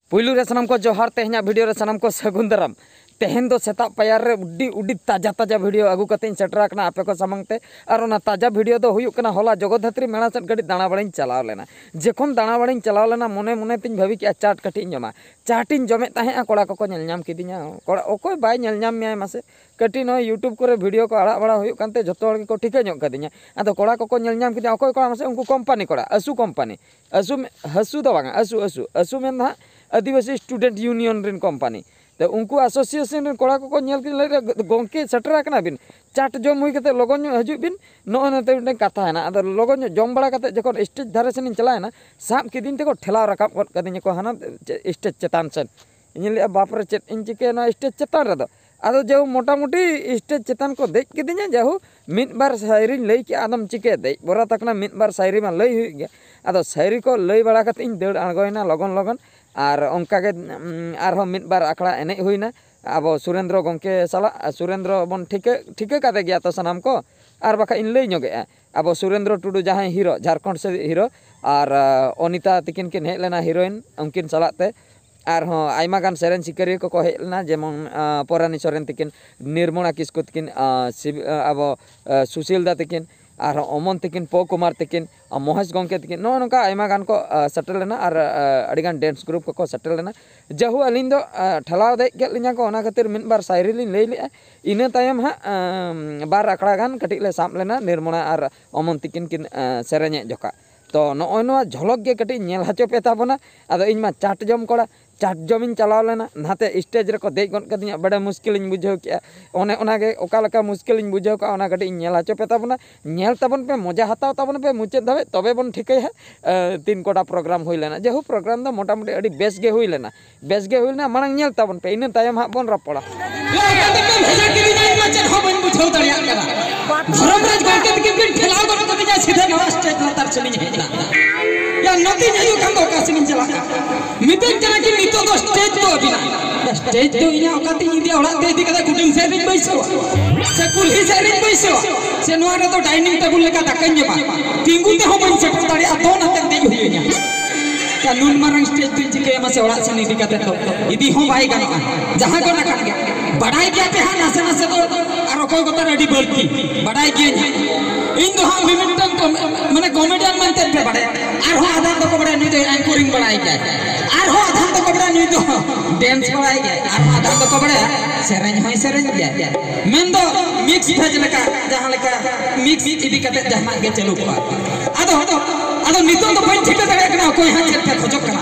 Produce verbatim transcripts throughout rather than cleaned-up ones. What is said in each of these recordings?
ᱯᱩᱭᱞᱩ ᱨᱮ ᱥᱟᱱᱟᱢ ᱠᱚ ᱡᱚᱦᱟᱨ, ᱛᱮᱦᱮᱧᱟᱜ ᱵᱷᱤᱰᱤᱭᱳ ᱨᱮ ᱥᱟᱱᱟᱢ ᱠᱚ ᱥᱟᱹᱜᱩᱱ ᱫᱟᱨᱟᱢ᱾ ᱛᱮᱦᱮᱧ ᱫᱚ ᱥᱮᱛᱟᱜ ᱯᱟᱭᱟᱨ ᱨᱮ ᱟᱹᱰᱤ ᱟᱹᱰᱤ ᱛᱟᱡᱟ ᱛᱟᱡᱟ ᱵᱷᱤᱰᱤᱭᱳ ᱟᱹᱜᱩ ᱠᱟᱛᱮ ᱤᱧ ᱥᱮᱴᱮᱨ ᱟᱠᱟᱱᱟ ᱟᱯᱮ ᱠᱚ ᱥᱟᱢᱟᱝ ᱛᱮ᱾ ᱟᱨ ᱚᱱᱟ ᱛᱟᱡᱟ ᱵᱷᱤᱰᱤᱭᱳ ᱫᱚ ᱦᱩᱭᱩᱜ ᱠᱟᱱᱟ ᱦᱚᱞᱟ ᱡᱚᱜᱚᱫᱷᱟᱛᱨᱤ ᱢᱮᱞᱟ ᱥᱮᱫ ᱠᱟᱹᱴᱤᱡ ᱫᱟᱬᱟ ᱵᱟᱲᱟᱧ ᱪᱟᱞᱟᱣ ᱞᱮᱱᱟ᱾ ᱡᱚᱠᱷᱚᱱ ᱫᱟᱬᱟ ᱵᱟᱲᱟᱧ ᱪᱟᱞᱟᱣ ᱞᱮᱱᱟ, ᱢᱚᱱᱮ ᱢᱚᱱᱮ ᱛᱤᱧ ᱵᱷᱟᱹᱵᱤ ᱠᱮᱜᱼᱟ ᱪᱟᱴ ᱠᱟᱹᱴᱤᱡ ᱤᱧ ᱡᱚᱢᱟ᱾ ᱪᱟᱴ ᱤᱧ ᱡᱚᱢᱮᱫ ᱛᱟᱦᱮᱸᱜᱼᱟ, ᱠᱚᱲᱟ ᱠᱚᱠᱚ ᱧᱮᱞ ᱧᱟᱢ ᱠᱤᱫᱤᱧᱟ᱾ ᱠᱚᱲᱟ ᱚᱠᱚᱭ ᱵᱟᱭ ᱧᱮᱞ ᱧᱟᱢ ᱢᱮᱭᱟᱭ ᱢᱟᱥᱮ? ᱠᱟᱹᱴᱤᱡ ᱱᱚᱜᱼᱚᱭ YouTube ᱠᱚᱨᱮ ᱵᱷᱤᱰᱤᱭᱳ ᱠᱚ ᱟᱲᱟᱜ ᱵᱟᱲᱟ ᱦᱩᱭᱩᱜ ᱠᱟᱱᱛᱮ ᱡᱚᱛᱚ ᱦᱚᱲ ᱜᱮᱠᱚ ᱴᱷᱤᱠᱟᱹ ᱧᱚᱜ ᱠᱟᱫᱤᱧᱟ᱾ ᱟᱫᱚ ᱠᱚᱲᱟ ᱠᱚᱠᱚ ᱧᱮᱞ ᱧᱟᱢ ᱠᱤᱫᱤᱧᱟ, ᱚᱠᱚᱭ ᱠᱚᱲᱟ ᱢᱟᱥᱮ? ᱩᱱᱠᱩ ᱠᱳᱢᱯᱟᱱᱤ ᱠᱚᱲᱟ, ᱟᱹᱥᱩ ᱠᱳᱢᱯᱟᱱᱤ᱾ ᱟᱹᱥᱩ ᱢᱮ-, ᱦᱟᱹᱥᱩ ᱫᱚ ᱵᱟᱝᱟ, ᱟᱹᱥᱩ, ᱟᱹᱥᱩ᱾ ᱟᱹᱥᱩ ᱢᱮᱱ ᱫᱚ ᱦᱟᱸᱜ ᱟᱹᱫᱤᱵᱟᱹᱥᱤ ᱥᱴᱩᱰᱮᱱᱴ ᱤᱭᱩᱱᱤᱭᱚᱱ ᱨᱮᱱ ᱠᱳᱢᱯᱟᱱᱤ᱾ ᱛᱚ ᱩᱱᱠᱩ ᱟᱥᱳᱥᱤᱭᱮᱥᱚᱱ ᱨᱮᱱ ᱠᱚᱲᱟ ᱠᱚᱠᱚ ᱧᱮᱞ ᱠᱤᱫᱤᱧ, ᱞᱟᱹᱭ ᱫᱟ, "ᱜᱚᱢᱠᱮ, ᱥᱮᱴᱮᱨ ᱟᱠᱟᱱᱟ ᱵᱤᱱ, ᱪᱟᱴ ᱡᱚᱢ ᱦᱩᱭ ᱠᱟᱛᱮ ᱞᱚᱜᱚᱱ ᱧᱚᱜ ᱦᱤᱡᱩᱜ ᱵᱤᱱ, ᱱᱚᱜᱼᱚᱭ ᱱᱚᱛᱮ ᱢᱤᱫᱴᱮᱱ ᱠᱟᱛᱷᱟ ᱦᱮᱱᱟᱜᱼᱟ, ᱟᱫᱚ ᱞᱚᱜᱚᱱ ᱧᱚᱜ ᱡᱚᱢ ᱵᱟᱲᱟ ᱠᱟᱛᱮ ᱡᱚᱠᱷᱚᱱ ᱥᱴᱮᱡᱽ ᱫᱷᱟᱨᱮ ᱥᱮᱱᱤᱧ ᱪᱟᱞᱟᱣᱮᱱᱟ, ᱥᱟᱵ ᱠᱤᱫᱤᱧ ᱛᱮᱠᱚ ᱴᱷᱮᱞᱟᱣ ᱨᱟᱠᱟᱵ ᱜᱚᱫ ᱠᱟᱫᱤᱧᱟ ᱠᱚ ᱦᱟᱱᱟ ᱪᱮ-, ᱥᱴᱮᱡᱽ ᱪᱮᱛᱟᱱ ᱥᱮᱱ᱾ ᱤᱧᱤᱧ ᱞᱟᱹᱭᱮᱫᱼᱟ, 'ᱵᱟᱯᱨᱮ, ᱪᱮᱫ ᱤᱧ ᱪᱤᱠᱟᱹᱭᱟ ᱱᱚᱣᱟ ᱥᱴᱮᱡᱽ ᱪᱮᱛᱟᱱ ᱨᱮᱫᱚ?' ᱟᱫᱚ ᱡᱮ ᱢᱚᱴᱟᱢᱩᱴᱤ ᱥᱴᱮᱡᱽ ᱪᱮᱛᱟᱱ ᱠᱚ ᱫᱮᱡ ᱠᱤᱫᱤᱧᱟ, ᱡᱟᱦᱳ ᱢᱤᱫ ᱵᱟᱨ ᱥᱟᱭᱨᱤᱧ ᱞᱟᱹᱭ ᱠᱮᱜᱼᱟ, ᱟᱫᱚᱢ ᱪᱤᱠᱟᱹᱭᱟ, ᱫᱮᱡ ᱵᱚᱨᱟ ᱛᱟᱠᱱᱟ, ᱢᱤᱫ ᱵᱟᱨ ᱥᱟᱭᱨᱤ ᱢᱟ ᱞᱟᱹᱭ ᱦᱩᱭᱩᱜ ᱜᱮᱭᱟ᱾ ᱟᱫᱚ ᱥᱟᱭᱨᱤ ᱠᱚ ᱞᱟᱹᱭ ᱵᱟᱲᱟ ᱠᱟᱛᱮ ᱤᱧ ᱫᱟᱹᱲ ᱟᱬᱜᱚᱭᱮᱱᱟ ᱞᱚᱜᱚᱱ ᱞᱚᱜᱚᱱ᱾ ᱟᱨ ᱚᱱᱠᱟᱜᱮ, ᱩᱢ, ᱟᱨᱦᱚᱸ ᱢᱤᱫ ᱵᱟᱨ ᱟᱠᱷᱲᱟ ᱮᱱᱮᱡ ᱦᱩᱭᱱᱟ ᱟᱵᱚ ᱥᱩᱨᱮᱱᱫᱨᱚ ᱜᱚᱢᱠᱮ ᱥᱟᱞᱟᱜ᱾ ᱟᱨ ᱥᱩᱨᱮᱱᱫᱨᱚ ᱵᱚᱱ ᱴᱷᱤᱠᱟᱹ, ᱴᱷᱤᱠᱟᱹ ᱠᱟᱫᱮ ᱜᱮᱭᱟ ᱛᱚ ᱥᱟᱱᱟᱢ ᱠᱚ, ᱟᱨ ᱵᱟᱠᱷᱟᱡ ᱤᱧ ᱞᱟᱹᱭ ᱧᱚᱜᱮᱜᱼᱟ᱾ ᱟᱵᱚ ᱥᱩᱨᱮᱱᱫᱨᱚ ᱴᱩᱰᱩ ᱡᱟᱦᱟᱸᱭ ᱦᱤᱨᱳ, ᱡᱷᱟᱲᱠᱷᱚᱸᱰ ᱥᱮᱫ ᱦᱤᱨᱳ, ᱟᱨ, ᱟ, ᱚᱱᱤᱛᱟ ᱛᱤᱠᱤᱱ ᱠᱤᱱ ᱦᱮᱡ ᱞᱮᱱᱟ ᱦᱤᱨᱳᱭᱤᱱ, ᱩᱱᱠᱤᱱ ᱥᱟᱞᱟᱜ ᱛᱮ᱾ ᱟᱨᱦᱚᱸ ᱟᱭᱢᱟ ᱜᱟᱱ ᱥᱮᱨᱮᱧ ᱥᱤᱠᱟᱹᱨᱤᱭᱟᱹ ᱠᱚᱠᱚ ᱦᱮᱡ ᱞᱮᱱᱟ, ᱡᱮᱢᱚᱱ, ᱟ, ᱯᱚᱨᱟᱱᱤ ᱥᱚᱨᱮᱱ ᱛᱤᱠᱤᱱ, ᱱᱤᱨᱢᱚᱞᱟ ᱠᱤᱥᱠᱩ ᱛᱤᱠᱤᱱ, ᱟ, ᱥᱤᱵ-, ᱟ, ᱟᱵᱚ, ᱟ, ᱥᱩᱥᱤᱞ ᱫᱟ ᱛᱤᱠᱤᱱ, ᱟᱨᱦᱚᱸ ᱚᱢᱚᱱ ᱛᱤᱠᱤᱱ, ᱯᱚ ᱠᱩᱢᱟᱨ ᱛᱤᱠᱤᱱ, ᱟ, ᱢᱚᱦᱮᱥ ᱜᱚᱢᱠᱮ ᱛᱤᱠᱤᱱ, ᱱᱚᱜᱼᱚ ᱱᱚᱝᱠᱟ ᱟᱭᱢᱟ ᱜᱟᱱ ᱠᱚ, ᱟ, ᱥᱮᱴᱮᱨ ᱞᱮᱱᱟ᱾ ᱟᱨ, ᱟ, ᱟᱹᱰᱤᱜᱟᱱ ᱰᱮᱱᱥ ᱜᱨᱩᱯ ᱠᱚᱠᱚ ᱥᱮᱴᱮᱨ ᱞᱮᱱᱟ᱾ ᱡᱟᱦᱳ, ᱟᱹᱞᱤᱧ ᱫᱚ, ᱟ, ᱴᱷᱮᱞᱟᱣ ᱫᱮᱡ ᱠᱮᱫ ᱞᱤᱧᱟ ᱠᱚ, ᱚᱱᱟ ᱠᱷᱟᱹᱛᱤᱨ ᱢᱤᱫ ᱵᱟᱨ ᱥᱟᱭᱨᱤ ᱞᱤᱧ ᱞᱟᱹᱭ ᱞᱮᱜᱼᱟ᱾ ᱤᱱᱟᱹ ᱛᱟᱭᱚᱢ ᱦᱟᱸᱜ, ᱟᱢ, ᱵᱟᱨ ᱟᱠᱷᱲᱟ ᱜᱟᱱ ᱠᱟᱹᱴᱤᱡ ᱞᱮ ᱥᱟᱵ ᱞᱮᱱᱟ, ᱱᱤᱨᱢᱚᱞᱟ ᱟᱨ ᱚᱢᱚᱱ ᱛᱤᱠᱤᱱ ᱠᱤᱱ, ᱟ, ᱥᱮᱨᱮᱧᱮᱫ ᱡᱚᱠᱷᱟ᱾ ᱛᱚ ᱱᱚᱜᱼᱚᱭ ᱱᱚᱣᱟ ᱡᱷᱚᱞᱚᱠ ᱜᱮ ᱠᱟᱹᱴᱤᱡ ᱧᱮᱞ ᱦᱚᱪᱚ ᱯᱮ ᱛᱟᱵᱚᱱᱟ᱾ ᱟᱫᱚ ᱤᱧ ᱢᱟ ᱪᱟᱴ ᱡᱚᱢ ᱠᱚᱲᱟ, ᱪᱟᱴ ᱡᱚᱢᱤᱧ ᱪᱟᱞᱟᱣ ᱞᱮᱱᱟ, ᱱᱟᱛᱮ ᱥᱴᱮᱡᱽ ᱨᱮᱠᱚ ᱫᱮᱡ ᱜᱚᱫ ᱠᱟᱫᱤᱧᱟ, ᱵᱟᱰᱮ ᱢᱩᱥᱠᱤᱞᱤᱧ ᱵᱩᱡᱷᱟᱹᱣ ᱠᱮᱜᱼᱟ᱾ ᱚᱱᱮ ᱚᱱᱟᱜᱮ ᱚᱠᱟ ᱞᱮᱠᱟ ᱢᱩᱥᱠᱤᱞᱤᱧ ᱵᱩᱡᱷᱟᱹᱣ ᱠᱟᱜᱼᱟ, ᱚᱱᱟ ᱠᱟᱹᱴᱤᱡ ᱤᱧ ᱧᱮᱞ ᱦᱚᱪᱚ ᱯᱮ ᱛᱟᱵᱚᱱᱟ᱾ ᱧᱮᱞ ᱛᱟᱵᱚᱱ ᱯᱮ, ᱢᱚᱡᱟ ᱦᱟᱛᱟᱣ ᱛᱟᱵᱚᱱ ᱯᱮ, ᱢᱩᱪᱟᱹᱫ ᱫᱷᱟᱹᱵᱤᱡ, ᱛᱚᱵᱮ ᱵᱚᱱ ᱴᱷᱤᱠᱟᱹᱭᱟ ᱦᱟᱸᱜ, ᱮ, ᱛᱤᱱ ᱠᱚᱴᱟ ᱯᱨᱳᱜᱨᱟᱢ ᱦᱩᱭ ᱞᱮᱱᱟ᱾ ᱡᱟᱦᱳᱠ, ᱯᱨᱳᱜᱨᱟᱢ ᱫᱚ ᱢᱚᱴᱟᱢᱩᱴᱤ ᱟᱹᱰᱤ ᱵᱮᱥ ᱜᱮ ᱦᱩᱭ ᱞᱮᱱᱟ, ᱵᱮᱥ ᱜᱮ ᱦᱩᱭ ᱞᱮᱱᱟ᱾ ᱢᱟᱲᱟᱝ ᱧᱮᱞ ᱛᱟᱵᱚᱱ ᱯᱮ, ᱤᱱᱟᱹ ᱛᱟᱭᱚᱢ ᱦᱟᱸᱜ ᱵᱚᱱ ᱨᱚᱯᱚᱲᱟ᱾ ᱞᱟᱹᱭ ᱠᱟᱛᱮ ᱯᱮ ᱵᱷᱮᱡᱟ ᱠᱤᱫᱤᱧᱟ, ᱤᱧ ᱢᱟ ᱪᱮᱫ ᱦᱚᱸ ᱵᱟᱹᱧ ᱵᱩᱡᱷᱟᱹᱣ ᱫᱟᱲᱮᱭᱟᱜ ᱠᱟᱱᱟ᱾ ᱫᱷᱚᱨᱚᱢᱨᱟᱡᱽ ᱜᱚᱢᱠᱮ ᱛᱤᱠᱤᱱ ᱠᱤᱱ ᱴᱷᱮᱞᱟᱣ ᱜᱚᱫ ᱠᱟᱹᱫᱤᱧᱟ ᱥᱤᱫᱷᱟᱹ ᱱᱚᱣᱟ ᱥᱴᱮᱡᱽ ᱞᱟᱛᱟᱨ ᱥᱮᱱᱤᱧ ᱦᱮᱡ ᱮᱱᱟ᱾ ᱭᱟ, ᱱᱚᱛᱮᱧ ᱦᱤᱡᱩᱜ ᱠᱷᱟᱱ ᱫᱚ ᱚᱠᱟ ᱥᱮᱱᱤᱧ ᱪᱟᱞᱟᱜ ᱠᱟᱱᱟ? ᱢᱤᱛᱟᱹᱧ ᱠᱟᱱᱟ ᱠᱤᱱ, "ᱱᱤᱛᱚᱜ ᱫᱚ ᱥᱴᱮᱡᱽ ᱫᱚ ᱟᱹᱵᱤᱱᱟᱜ᱾" ᱭᱟ, ᱥᱴᱮᱡᱽ ᱫᱚ ᱤᱧᱟᱹᱜ, ᱚᱠᱟᱛᱮᱧ ᱤᱫᱤᱭᱟ? ᱚᱲᱟᱜ ᱛᱮ ᱤᱫᱤ ᱠᱟᱛᱮ ᱠᱩᱴᱟᱹᱢ ᱥᱮᱫ ᱨᱤᱧ ᱵᱟᱹᱭᱥᱟᱹᱣᱟ, ᱥᱮ ᱠᱩᱞᱦᱤ ᱥᱮᱫ ᱨᱤᱧ ᱵᱟᱹᱭᱥᱟᱹᱣᱟ, ᱥᱮ ᱱᱚᱣᱟ ᱨᱮᱫᱚ ᱰᱟᱭᱱᱤᱝ ᱴᱮᱵᱩᱞ ᱞᱮᱠᱟ ᱫᱟᱠᱟᱧ ᱡᱚᱢᱟ? ᱛᱤᱸᱜᱩ ᱛᱮᱦᱚᱸ ᱵᱟᱹᱧ ᱥᱮᱴᱮᱨ ᱫᱟᱲᱮᱭᱟᱜᱼᱟ, ᱫᱚᱱ ᱟᱛᱮᱫ ᱫᱮᱡ ᱦᱩᱭᱩᱜᱼᱟ᱾ ᱱᱩᱱ ᱢᱟᱨᱟᱝ ᱥᱴᱮᱡᱽ ᱫᱚᱧ ᱪᱤᱠᱟᱹᱭᱟ ᱢᱟᱥᱮ, ᱚᱲᱟᱜ ᱥᱮᱱ ᱤᱫᱤ ᱠᱟᱛᱮ ᱫᱚ ᱤᱫᱤ ᱦᱚᱸ ᱵᱟᱭ ᱜᱟᱱᱚᱜᱼᱟ᱾ ᱡᱟᱦᱟᱸ ᱠᱚ ᱱᱟᱠᱷᱟᱱ ᱜᱮ ᱵᱟᱰᱟᱭ ᱜᱮᱭᱟ ᱯᱮ ᱦᱟᱸᱜ, ᱱᱟᱥᱮ ᱱᱟᱥᱮ ᱫᱚ, ᱟᱨ ᱚᱠᱚᱭ ᱠᱚ ᱛᱟᱨ ᱟᱹᱰᱤ ᱵᱟᱹᱲᱛᱤ ᱵᱟᱰᱟᱭ ᱜᱤᱭᱟᱹᱧ ᱦᱟᱸᱜ᱾ ᱤᱧ ᱫᱚ ᱦᱟᱸᱜ ᱢᱤᱢᱤᱫᱴᱟᱝ ᱠᱚᱢ-, ᱢᱟᱱᱮ ᱠᱚᱢᱮᱰᱤᱭᱟᱱ ᱢᱮᱱᱛᱮ ᱯᱮ ᱵᱟᱰᱟᱭᱟ᱾ ᱟᱨᱦᱚᱸ ᱟᱫᱷᱟᱱ ᱫᱚᱠᱚ ᱵᱟᱰᱟᱭᱟ ᱱᱩᱭ ᱫᱚ ᱮᱝᱠᱚᱨᱤᱝ ᱵᱟᱲᱟᱭ ᱜᱮᱭᱟᱭ, ᱟᱨᱦᱚᱸ ᱟᱫᱷᱟᱱ ᱫᱚᱠᱚ ᱵᱟᱰᱟᱭᱟ ᱱᱩᱭ ᱫᱚ ᱰᱮᱱᱥ ᱵᱟᱲᱟᱭ ᱜᱮᱭᱟᱭ, ᱟᱨᱦᱚᱸ ᱟᱫᱷᱟᱱ ᱫᱚᱠᱚ ᱵᱟᱰᱟᱭᱟ ᱥᱮᱨᱮᱧ ᱦᱚᱸᱭ ᱥᱮᱨᱮᱧ ᱜᱮᱭᱟᱭ᱾ ᱢᱮᱱᱫᱚ ᱢᱤᱠᱥ ᱵᱷᱮᱡᱽ ᱞᱮᱠᱟ, ᱡᱟᱦᱟᱸ ᱞᱮᱠᱟ ᱢᱤᱠᱥ ᱤᱫᱤ ᱠᱟᱛᱮ ᱡᱟᱦᱟᱱᱟᱜ ᱜᱮ ᱪᱟᱹᱞᱩ ᱠᱚᱜᱼᱟ᱾ ᱟᱫᱚ, ᱟᱫᱚ ᱱᱤᱛᱚᱜ ᱫᱚ ᱵᱟᱹᱧ ᱴᱷᱤᱠᱟᱹ ᱫᱟᱲᱮᱭᱟᱜ ᱠᱟᱱᱟ ᱚᱠᱚᱭ ᱦᱟᱸᱜ ᱪᱮᱫ ᱯᱮ ᱠᱷᱚᱡᱚᱜ ᱠᱟᱱᱟ,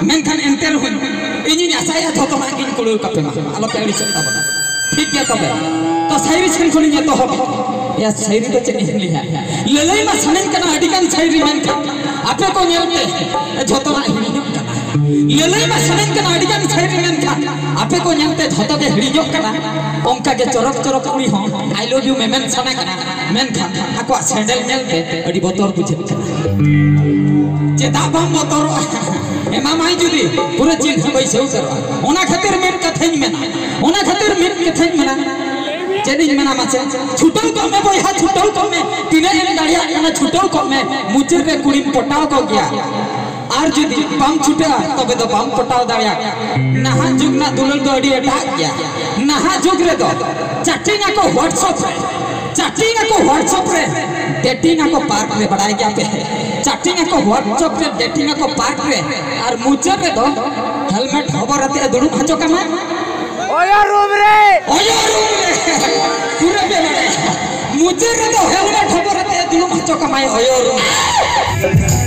ᱢᱮᱱᱠᱷᱟᱱ ᱮᱱᱛᱮ ᱨᱮᱦᱚᱸ ᱤᱧᱤᱧ ᱟᱥᱟᱭᱟ ᱡᱷᱚᱛᱚᱱᱟᱜ ᱜᱤᱧ ᱠᱩᱲᱟᱹᱣ ᱠᱟᱯᱮ ᱢᱟ, ᱟᱞᱚᱯᱮ ᱟᱹᱲᱤᱥᱚᱜ ᱛᱟᱵᱚᱱᱟ᱾ ᱴᱷᱤᱠ ᱜᱮᱭᱟ ᱛᱚᱵᱮ, ᱛᱚ ᱥᱟᱭᱨᱤ ᱴᱷᱮᱱ ᱠᱷᱚᱱᱤᱧ ᱮᱛᱚᱦᱚᱵ᱾ ᱭᱟ ᱥᱟᱭᱨᱤ ᱫᱚ ᱪᱮᱫ ᱤᱧ ᱞᱟᱹᱭᱟ, ᱞᱟᱹᱞᱟᱹᱭ ᱢᱟ ᱥᱟᱱᱟᱧ ᱠᱟᱱᱟ ᱟᱹᱰᱤ ᱜᱟᱱ ᱥᱟᱭᱨᱤ, ᱢᱮᱱᱠᱷᱟᱱ ᱟᱯᱮ ᱠᱚ ᱧᱮᱞᱛᱮ ᱡᱷᱚᱛᱚᱱᱟᱜ ᱦᱤᱲᱤᱧᱚᱜ ᱠᱟᱱᱟ᱾ ᱞᱟᱹᱞᱟᱹᱭ ᱢᱟ ᱥᱟᱱᱟᱧ ᱠᱟᱱᱟ ᱟᱹᱰᱤ ᱜᱟᱱ ᱥᱟᱭᱨᱤ, ᱢᱮᱱᱠᱷᱟᱱ ᱟᱯᱮ ᱠᱚ ᱧᱮᱞᱛᱮ ᱡᱷᱚᱛᱚ ᱜᱮ ᱦᱤᱲᱤᱧᱚᱜ ᱠᱟᱱᱟ᱾ ᱚᱱᱠᱟ ᱜᱮ ᱪᱚᱨᱚᱠ ᱪᱚᱨᱚᱠ ᱠᱩᱲᱤ ᱦᱚᱸ I love you ᱢᱮᱢᱮᱱ ᱥᱟᱱᱟ ᱠᱟᱱᱟ, ᱢᱮᱱᱠᱷᱟᱱ ᱟᱠᱚᱣᱟᱜ ᱥᱮᱸᱰᱮᱞ ᱧᱮᱞᱛᱮ ᱟᱹᱰᱤ ᱵᱚᱛᱚᱨ ᱵᱩᱡᱷᱟᱹᱜ ᱠᱟᱱᱟ᱾ ᱪᱮᱫᱟᱜ ᱵᱟᱢ ᱵᱚᱛᱚᱨᱚᱜᱼᱟ? ᱮᱢᱟᱢᱟᱭ ᱡᱩᱫᱤ, ᱯᱩᱨᱟᱹ ᱪᱤᱱᱦᱟᱹ ᱵᱟᱹᱭᱥᱟᱹᱣ ᱩᱛᱟᱹᱨᱚᱜᱼᱟ᱾ ᱚᱱᱟ ᱠᱷᱟᱹᱛᱤᱨ ᱢᱤᱫ ᱠᱟᱛᱷᱟᱧ ᱢᱮᱱᱟ, ᱚᱱᱟ ᱠᱷᱟᱹᱛᱤᱨ ᱢᱤᱫ ᱠᱟᱛᱷᱟᱧ ᱢᱮᱱᱟ, ᱪᱮᱫ ᱤᱧ ᱢᱮᱱᱟ ᱢᱟᱥᱮ, ᱪᱷᱩᱴᱟᱹᱣ ᱠᱚᱜ ᱢᱮ ᱵᱚᱭᱦᱟ, ᱪᱷᱩᱴᱟᱹᱣ ᱠᱚᱜ ᱢᱮ, ᱛᱤᱱᱟᱹᱜ ᱮᱢ ᱫᱟᱲᱮᱭᱟᱜ ᱠᱟᱱᱟ ᱪᱷᱩᱴᱟᱹᱣ ᱠᱚᱜ ᱢᱮ, ᱢᱩᱪᱟᱹᱫ ᱨᱮ ᱠᱩᱲᱤᱢ ᱯᱚᱴᱟᱣ ᱠᱚᱜ ᱜᱮᱭᱟ᱾ ᱟᱨ ᱡᱩᱫᱤ ᱵᱟᱢ ᱪᱷᱩᱴᱟᱹᱜᱼᱟ, ᱛᱚᱵᱮ ᱫᱚ ᱵᱟᱢ ᱯᱚᱴᱟᱣ ᱫᱟᱲᱮᱭᱟᱜᱼᱟ᱾ ᱱᱟᱦᱟᱜ ᱡᱩᱜᱽ ᱨᱮᱱᱟᱜ ᱫᱩᱞᱟᱹᱲ ᱫᱚ ᱟᱹᱰᱤ ᱮᱴᱟᱜ ᱜᱮᱭᱟ᱾ ᱱᱟᱦᱟᱜ ᱡᱩᱜᱽ ᱨᱮᱫᱚ ᱪᱟᱴᱤᱝ ᱟᱠᱚ WhatsApp ᱨᱮ, ᱪᱟᱴᱤᱝ ᱟᱠᱚ WhatsApp ᱨᱮ, ᱰᱮᱴᱤᱝ ᱟᱠᱚ ᱯᱟᱨᱠ ᱨᱮ, ᱵᱟᱲᱟᱭ ᱜᱮᱭᱟ ᱯᱮ? ᱪᱟᱴᱤᱝ ᱟᱠᱚ WhatsApp ᱨᱮ, ᱰᱮᱴᱤᱝ ᱟᱠᱚ ᱯᱟᱨᱠ ᱨᱮ, ᱟᱨ ᱢᱩᱪᱟᱹᱫ ᱨᱮᱫᱚ ᱦᱮᱞᱢᱮᱴ ᱦᱚᱵᱚᱨ ᱟᱛᱮ ᱮ ᱫᱩᱲᱩᱵ ᱦᱚᱪᱚ ᱠᱟᱢᱟᱭ᱾ ᱚᱭᱚ ᱨᱩᱢ ᱨᱮ᱾ ᱚᱭᱚ ᱨᱩᱢ ᱨᱮ᱾ ᱯᱩᱨᱟᱹ ᱯᱮ ᱵᱟᱲᱟᱭᱟ᱾ ᱢᱩᱪᱟᱹᱫ ᱨᱮᱫᱚ ᱦᱮᱞᱢᱮᱴ ᱦᱚᱵᱚᱨ ᱟᱛᱮ ᱫᱩᱲᱩᱵ ᱦᱚᱪᱚ ᱠᱟᱢᱟᱭ ᱚᱭᱚ ᱨᱩᱢ ᱨᱮ᱾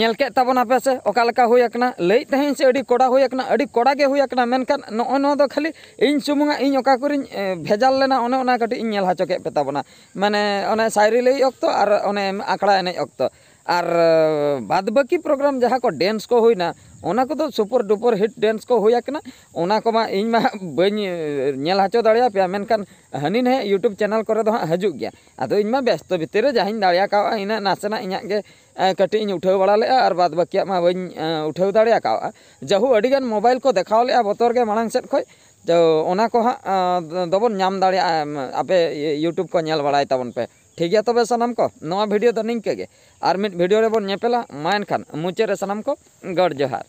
ᱧᱮᱞ ᱠᱮᱫ ᱛᱟᱵᱚᱱᱟᱯᱮ ᱥᱮ ᱚᱠᱟ ᱞᱮᱠᱟ ᱦᱩᱭ ᱟᱠᱟᱱᱟ? ᱞᱟᱹᱭᱮᱫ ᱛᱟᱦᱮᱸᱧ ᱥᱮ ᱟᱹᱰᱤ ᱠᱚᱲᱟ ᱦᱩᱭ ᱟᱠᱟᱱᱟ, ᱟᱹᱰᱤ ᱠᱚᱲᱟ ᱜᱮ ᱦᱩᱭ ᱟᱠᱟᱱᱟ, ᱢᱮᱱᱠᱷᱟᱱ ᱱᱚᱜᱼᱚᱭ ᱱᱚᱣᱟ ᱫᱚ ᱠᱷᱟᱹᱞᱤ ᱤᱧ ᱥᱩᱢᱩᱝᱟᱜ, ᱤᱧ ᱚᱠᱟ ᱠᱚᱨᱮᱧ, ᱮ, ᱵᱷᱮᱡᱟᱞ ᱞᱮᱱᱟ, ᱚᱱᱮ ᱚᱱᱟ ᱠᱟᱹᱴᱤᱡ ᱤᱧ ᱧᱮᱞ ᱦᱚᱪᱚ ᱠᱮᱫ ᱯᱮ ᱛᱟᱵᱚᱱᱟ᱾ ᱢᱟᱱᱮ ᱚᱱᱮ ᱥᱟᱭᱨᱤ ᱞᱟᱹᱭ ᱚᱠᱛᱚ ᱟᱨ ᱚᱱᱮ ᱟᱠᱷᱲᱟ ᱮᱱᱮᱡ ᱚᱠᱛᱚ᱾ ᱟᱨ, ᱮ, ᱵᱟᱫ ᱵᱟᱹᱠᱤ program ᱡᱟᱦᱟᱸ ᱠᱚ dance ᱠᱚ ᱦᱩᱭᱱᱟ, ᱚᱱᱟ ᱠᱚᱫᱚ super duper hit dance ᱠᱚ ᱦᱩᱭ ᱟᱠᱟᱱᱟ᱾ ᱚᱱᱟ ᱠᱚᱢᱟ ᱤᱧ ᱢᱟ ᱵᱟᱹᱧ, ᱮ, ᱧᱮᱞ ᱦᱚᱪᱚ ᱫᱟᱲᱮᱭᱟᱯᱮᱭᱟ, ᱢᱮᱱᱠᱷᱟᱱ ᱦᱟᱹᱱᱤ ᱱᱟᱹᱭᱟᱜ YouTube channel ᱠᱚᱨᱮ ᱫᱚ ᱦᱟᱸᱜ ᱦᱤᱡᱩᱜ ᱜᱮᱭᱟ᱾ ᱟᱫᱚ ᱤᱧ ᱢᱟ ᱵᱮᱥᱛᱚ ᱵᱷᱤᱛᱤᱨ ᱨᱮ ᱡᱟᱦᱟᱸᱧ ᱫᱟᱲᱮ ᱟᱠᱟᱣᱟᱜᱼᱟ, ᱤᱱᱟᱹᱜ ᱱᱟᱥᱮᱱᱟᱜ ᱤᱧᱟᱹᱜ ᱜᱮ, ᱮ, ᱠᱟᱹᱴᱤᱡ ᱤᱧ ᱩᱴᱷᱟᱹᱣ ᱵᱟᱲᱟ ᱞᱮᱫᱼᱟ, ᱟᱨ ᱵᱟᱫ ᱵᱟᱹᱠᱤᱭᱟᱜ ᱢᱟ ᱵᱟᱹᱧ, ᱮ, ᱩᱴᱷᱟᱹᱣ ᱫᱟᱲᱮ ᱟᱠᱟᱣᱟᱜᱼᱟ᱾ ᱡᱟᱦᱳ, ᱟᱹᱰᱤᱜᱟᱱ mobile ᱠᱚ ᱫᱮᱠᱷᱟᱣ ᱞᱮᱫᱼᱟ ᱵᱚᱛᱚᱨ ᱜᱮ ᱢᱟᱲᱟᱝ ᱥᱮᱫ ᱠᱷᱚᱡ᱾ ᱛᱚ ᱚᱱᱟ ᱠᱚ ᱦᱟᱸᱜ, ᱮ, ᱫᱚᱵᱚᱱ ᱧᱟᱢ ᱫᱟᱲᱮᱭᱟᱜᱼᱟ, ᱮᱢ, ᱟᱯᱮ YouTube ᱠᱚ ᱧᱮᱞ ᱵᱟᱲᱟᱭ ᱛᱟᱵᱚᱱ ᱯᱮ᱾ ᱴᱷᱤᱠ ᱜᱮᱭᱟ ᱛᱚᱵᱮ ᱥᱟᱱᱟᱢ ᱠᱚ, ᱱᱚᱣᱟ video ᱫᱚ ᱱᱤᱝᱠᱟᱹ ᱜᱮ᱾ ᱟᱨ ᱢᱤᱫ video ᱨᱮᱵᱚᱱ ᱧᱮᱯᱮᱞᱟ᱾ ᱢᱟ ᱮᱱᱠᱷᱟᱱ ᱢᱩᱪᱟᱹᱫ ᱨᱮ ᱥᱟᱱᱟᱢ ᱠᱚ ᱜᱚᱰ ᱡᱚᱦᱟᱨ᱾